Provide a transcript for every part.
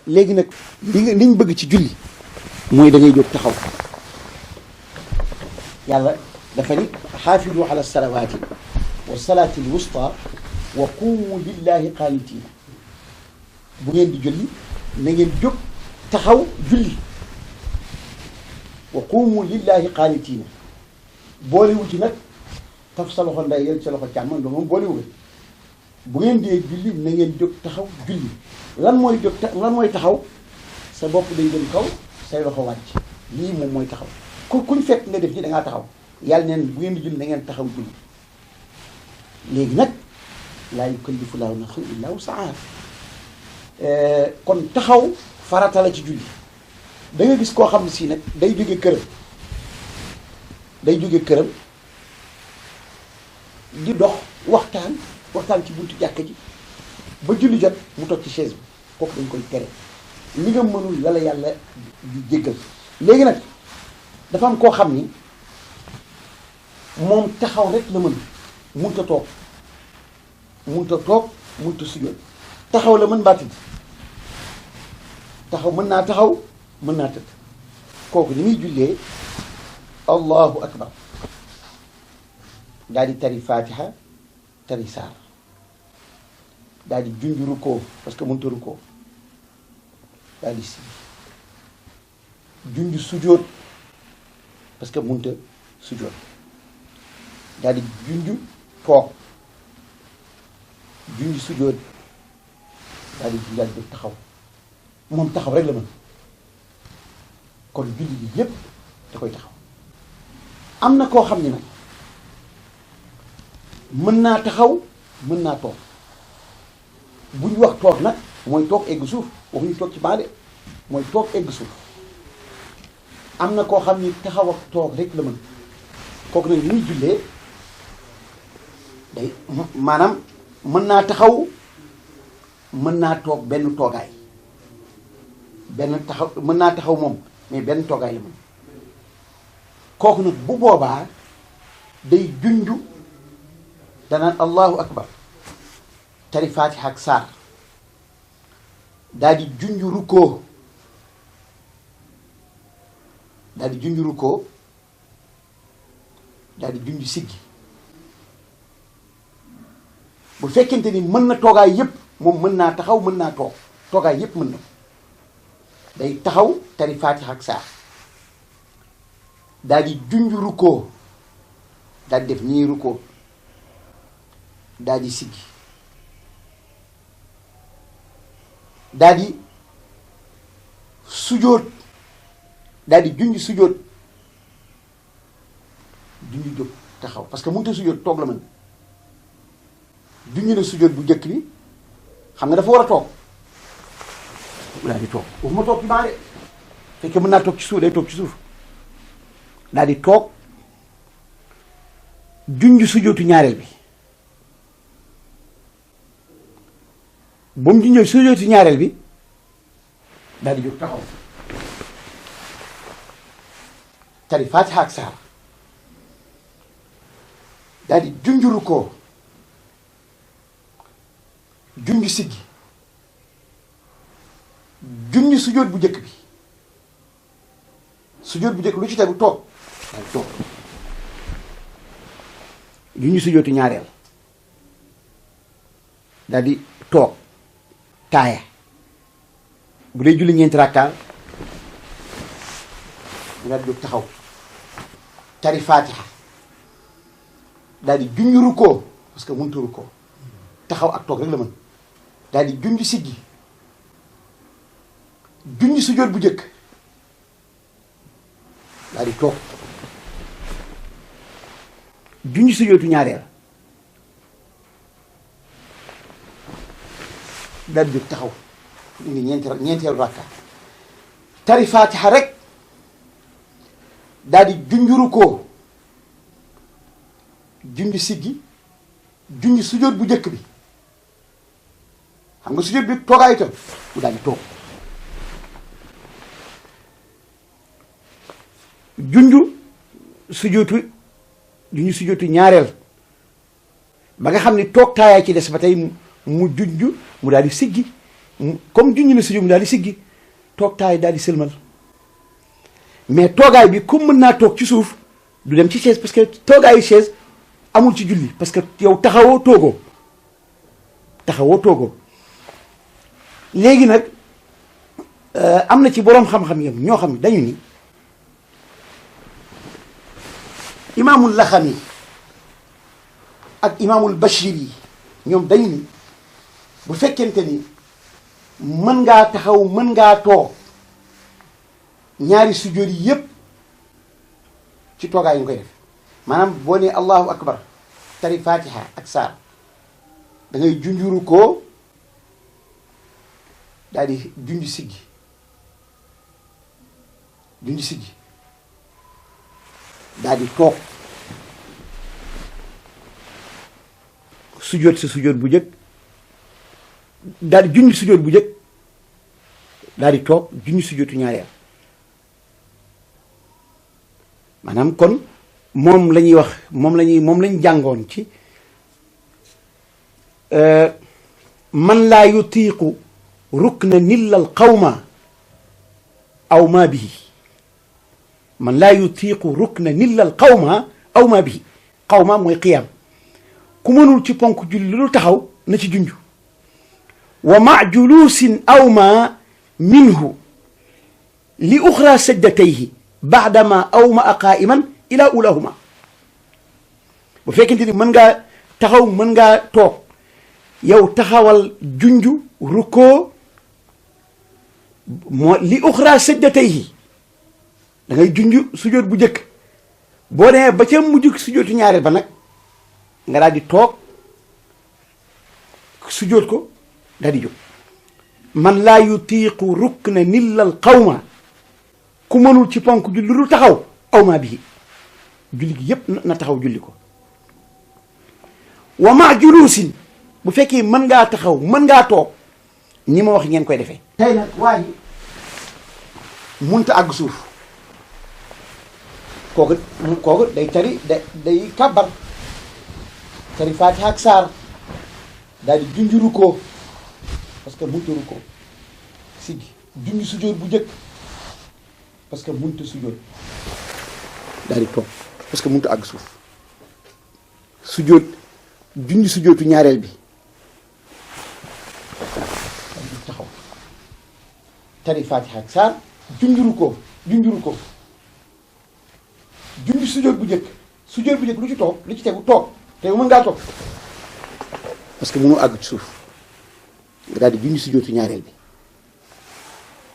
léegi nag liñ bëgg ci julli mooy da ngay jóg taxaw. yàlla dafa ni xaafidu ala salawaati wa salaati al wusta wa qumu lillahi qaanitiin. bu ngeen di julli na ngeen jóg taxaw julli. wa qumu lillahi qaanitiin boolewu ci nag taf sa loxo nday yel sa loxo càmmoñ loolu moom boolewu bu ngeen dee julli na ngeen jóg taxaw julli. lan mooy jóg lan mooy taxaw sa bopp day jëm kaw say loxo wàcc lii moom mooy taxaw kuñ fekk nga def ni da ngaa taxaw yàlla neen bu ngeen di julli na ngeen taxaw julli. léegi nag laa yukallifu llaahu nafsan illaa wus'ahaa kon taxaw farata la ci julli. da nga gis koo xam ne si nag day jóge këram di dox waxtaan ci buntu jàkka ji ba julli jot mu toog ci chaise bi kooku dañ koy tere li nga mënul la yàlla di jéggal. léegi nag dafa am koo xam ni moom taxaw rek la mën munta toog munta sujjóot taxaw la mën mbaa tëdd taxaw mën naa taxaw mën naa tëdd kooku ni muy jullee allahu akbar daal di tari fatiha tari saar daal di junj rukkoo parce que mënta rukkoo daal di si junj sujjóot parce que mënta sujjóot daal di junj toog junj sujjóot daal di junjaat bi taxaw moom taxaw rek la mën kon julli bi yépp da koy taxaw. am na koo xam ne nag mën naa taxaw mën naa toog bu ñu wax toog nag mooy toog egg suuf waxuñu toog ci baade mooy toog egg suuf. am na koo xam ni taxaw ak toog rek la mën kooku nag muy jullee day maanaam mën naa taxaw mën naa toog benn toogaay mën naa taxaw moom mais benn toogaay la mën kooku nag bu boobaa day junju danaan allahu akbar tari fatiha ak saar daal di junju rukkoo daal di junj rukkoo daal di junj siggi bu fekkente ni mën na toogaay yépp moom mën naa taxaw mën naa toog toogaay yépp mën na day taxaw tari faatiha ak saar daal di junj rukkoo daal di def nii rukkoo daal di siggi daal di sujjóot daal di junj sujjóot junj jóg taxaw parce que mënut a sujjóot toog la mën junj na sujjóot bu njëkk bi xam nga dafa war a toog daal di toog waxuma toog ci baale fekkee mën naa toog ci suuf day toog ci suuf daal di toog junj sujjóotu ñaareel bi ba mu junjee sujjóotu ñaareel bi daal di jóg taxaw tari fatiha ak saar daal di junj rukkoo junj siggi junj sujjóot bu njëkk bi sujjóot bu njëkk lu ci tegu toog daal di toog junj sujjóotu ñaareel daal di toog taaya bu dee julli ñeenti rakkaa nga jóg taxaw tari fatiha daal di junj rukkoo parce que mënut a rukkoo taxaw ak toog rek la mën daal di junj siggi junj sujjóot bu njëkk daal di toog junj sujjóotu ñaareel daal di jóg taxaw indi ñeenteelu rakka tari fatiha rek daal di junj rukkoo junj siggi junj sujjóot bu njëkk bi xam nga sujjóot bi toogaay itam mu daal di toog junj sujjóotu ñaareel ba nga xam ne toog taayaay ci des ba tey mu junj mu daal di siggi comme junj na sujjóot mu daal di siggi toog taay daal di sëlmal mais toogaay bi comme mën naa toog ci suuf du dem ci chaise parce que toogaayu chaise amul ci julli parce que yow taxawoo toogoo léegi nag am na ci boroom xam-xam yam ñoo xam ne dañu ni imaamul Laxami ak imaamul Bachir yi ñoom dañu ni bu fekkente ni mën ngaa taxaw mën ngaa toog ñaari sujjóot yi yépp ci toogaay ñu koy def maanaam boo nee allahu akbar tari fatiha ak saar da ngay junjuru ko daal di junj siggi daal di toog sujjóot sa sujjóot bu njëkk daal di junj sujjóot bu njëkk daal di toog junj sujjóotu ñaareel maanaam kon moom la ñuy wax moom lañ jàngoon ci man laa yutiiqu rukna nillal qawma aw ma bihi man laa yutiiqu rukna nillal qawma aw ma bihi qawma mooy qiyaam ku mënul ci ponk julli lu taxaw na ci junj wa ma juluusin aw ma minhu li uxra sajdatayhi baadama aw ma qaa'iman ila ulahuma bu fekkente ni mën ngaa taxaw mën ngaa toog yow taxawal junj rukkoo moo li uxra sajdatayhi da ngay junj sujjóot bu njëkk boo demee ba ca mujj sujjóotu ñaareel ba nag nga daal di toog sujjóot ko daal di jóg man laa yutiiqu rukna nillal qawma ku mënul ci ponk julli lu taxaw aw maa bii julli gi yépp na taxaw julli ko wa ma juluusin bu fekkee mën ngaa taxaw mën ngaa toog ñi ma wax ngeen koy defee tey nag waa ji munta àgg suuf kooku day tari day kàbbar tari faatiha ak saar daal di junj rukkoo parce que munta rukkoo siggi junj sujjóot bu njëkk parce que munta sujjóot daal di toog parce que munta àgg suuf sujjóot junj sujjóotu ñaareel bi daal di taxaw tari faatiha ak saar junj rukkoo junj sujjóot bu njëkk lu ci toog lu ci tegu toog te mën ngaa toog parce que mënu àgg ci suuf nga daal di junj sujjóotu ñaareel bi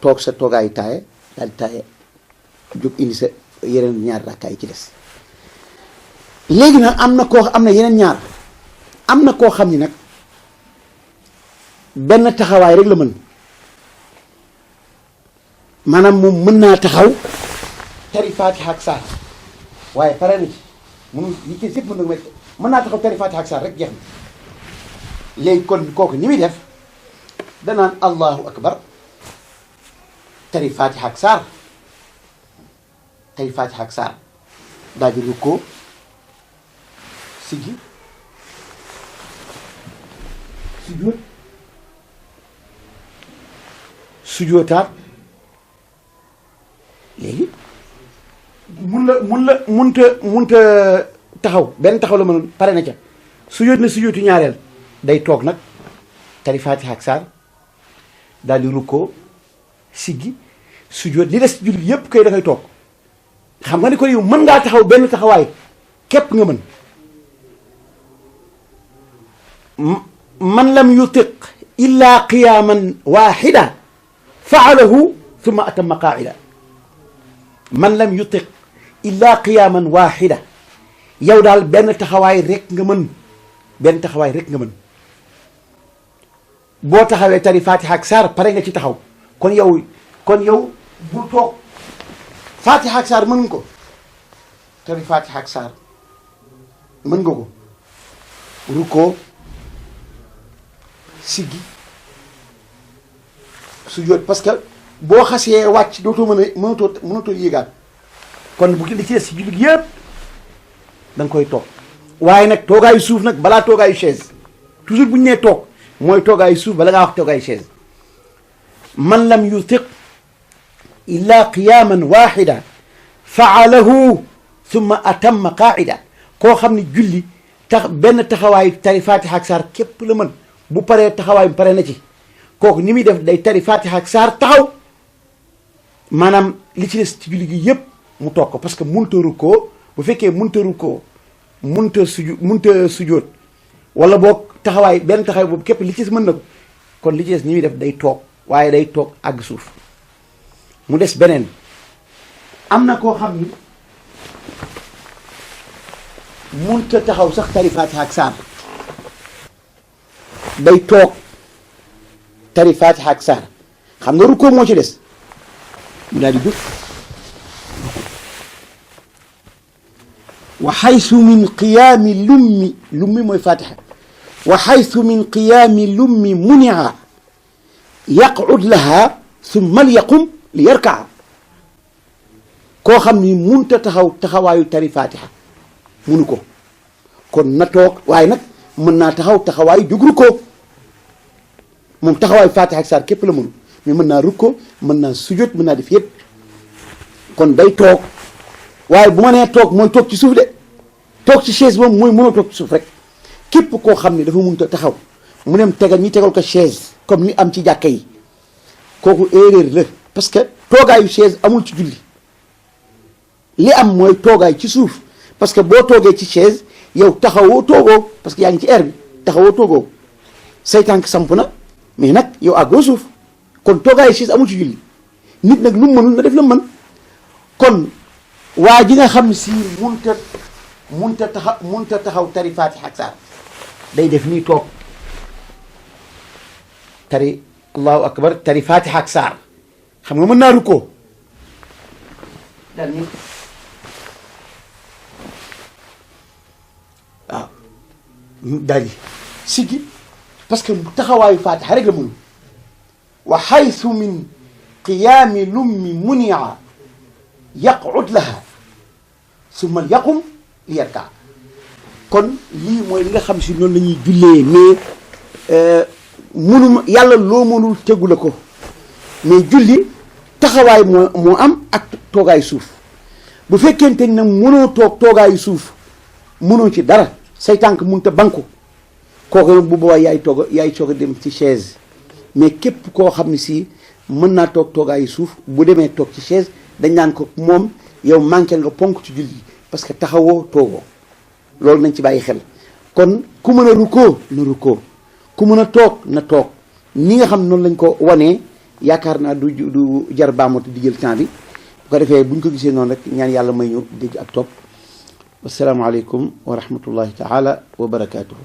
toog sa toogaayu taaye daal di taaye jóg indi sa yeneen ñaar rakkaay ci des léegi nag am na yeneen ñaar am na koo xam ni nag benn taxawaay rek la mën maanaam moom mën naa taxaw tari faatiha ak saar waaye pare na ci mënul yi ci yëpp mën naa taxaw tari faatiha ak saar rek jeex na léegi kon kooku ni muy def danaan allahu akbar tari faatiha ak saar daal di rukkoo siggi sujjóotaat léegi munta taxaw benn taxaw la mënoon pare na ca sujjóotu ñaareel day toog nag tari faatiha ak saar daal di rukkoo siggi sujjóot li des julli yépp kay dafay toog xam nga ni ko yow mën ngaa taxaw benn taxawaay képp nga mën man lam yutiq illa qiyaaman waaxida faalahu thumma atamma qaa'ida man lam yutiq illa qiyaaman waaxida yow daal benn taxawaay rek nga mën boo taxawee tari fatiha ak saar pare nga ci taxaw kon yow bul toog fatiha ak saar mën nga ko tari fatiha ak saar mën nga ko rukkoo siggi sujjóot parce que boo xasee wàcc dootoo mënatoo yéegaat kon bu li ci des si jullit yëpp da nga koy toog waaye nag toogaayu suuf nag balaa toogaayu chaise toujours bu ñu nee toog mooy toogaayu suuf bala ngaa wax toogaayu chaise man lam yutiq illa qiyaman waxida faalahu thumma atamma qaida koo xam ne julli benn taxawaayu tari fatiha ak saar képp la mën bu paree taxawaay pare na ci kooku ni muy def day tari fatiha ak saar taxaw maanaam li ci des ci julli gi yëpp mu toog ko parce que munta rukkoo bu fekkee munta rukkoo munta sujjóot wala boog taxawaay benn taxawaay boobu képp li ci des mën na ko kon li ci des ni muy def day toog waaye day toog àgg suuf mu des beneen am na koo xam ni munta taxaw sax tari fatiha ak saar day toog tari fatiha ak saar xam nga rukkoo moo ci des mu daal di jóg wa xaysu min qiyaami lummi mooy fatiha wa xaysu min qiyaami lummi munia yaqud laha summa yaqum li yarkaa koo xam ni munta taxaw taxawaayu tari fatiha munu ko kon na toog waaye nag mën naa taxaw taxawaayu jóg rukkoo moom taxawaayu fatiha ak saar képp la mënu mais mën naa rukkoo mën naa sujjóot mën naa def yëpp kon day toog waaye bu ma nee toog mooy toog ci suuf de toog ci chaise moom mooy mënoo toog ci suuf rek képp koo xam ne dafa mënut a taxaw mu dem tegal ñi tegal ko chaise comme ni am ci jàkka yi kooku erreur la parce que toogaayu chaise amul ci julli li am mooy toogaay ci suuf parce que boo toogee ci chaise yow taxawoo toogoo parce que yaa ngi ci air bi taxawoo toogoo say tànk samp na mais nag yow àggoo suuf kon toogaayu chaise amul ci julli nit nag lu mu mënul na def la mën kon waa ji nga xam si munta taxaw tari fatiha ak saar day def nii toog tari allahu akbar tari fatiha ak saar xam nga mën naa rukkoo dal ni waaw daal di siggi parce que taxawaayu fatiha rek la mënu wa xaytu min qiyaami lummi munia yaqud laha summa yaqum li yarkaa kon lii mooy li nga xam si noonu la ñuy jullee mais munuma yàlla loo mënul tegu la ko mais julli taxawaay moo am ak toogaayu suuf bu fekkente ne mënoo toogaayu suuf mënoo ci dara say tànk mënut a banku kooku nag bu boobaa yaay soog a dem ci chaise mais képp koo xam ne si mën naa toogaayu suuf bu demee toog ci chaise dañ naan ko moom yow manqué nga ponk ci julli parce que taxawoo toogoo loolu nañ ci bàyyi xel kon ku mën a rukkoo na rukkoo ku mën a toog na toog ni nga xam noonu lañ ko wanee yaakaar naa du jar baamatu di jël temps bi bu ko defee buñ ko gisee noonu rek ñaan yàlla may ñu dégg ak topp wasalaamaaleykum wa rahmatullahi taala wa barakaatuhu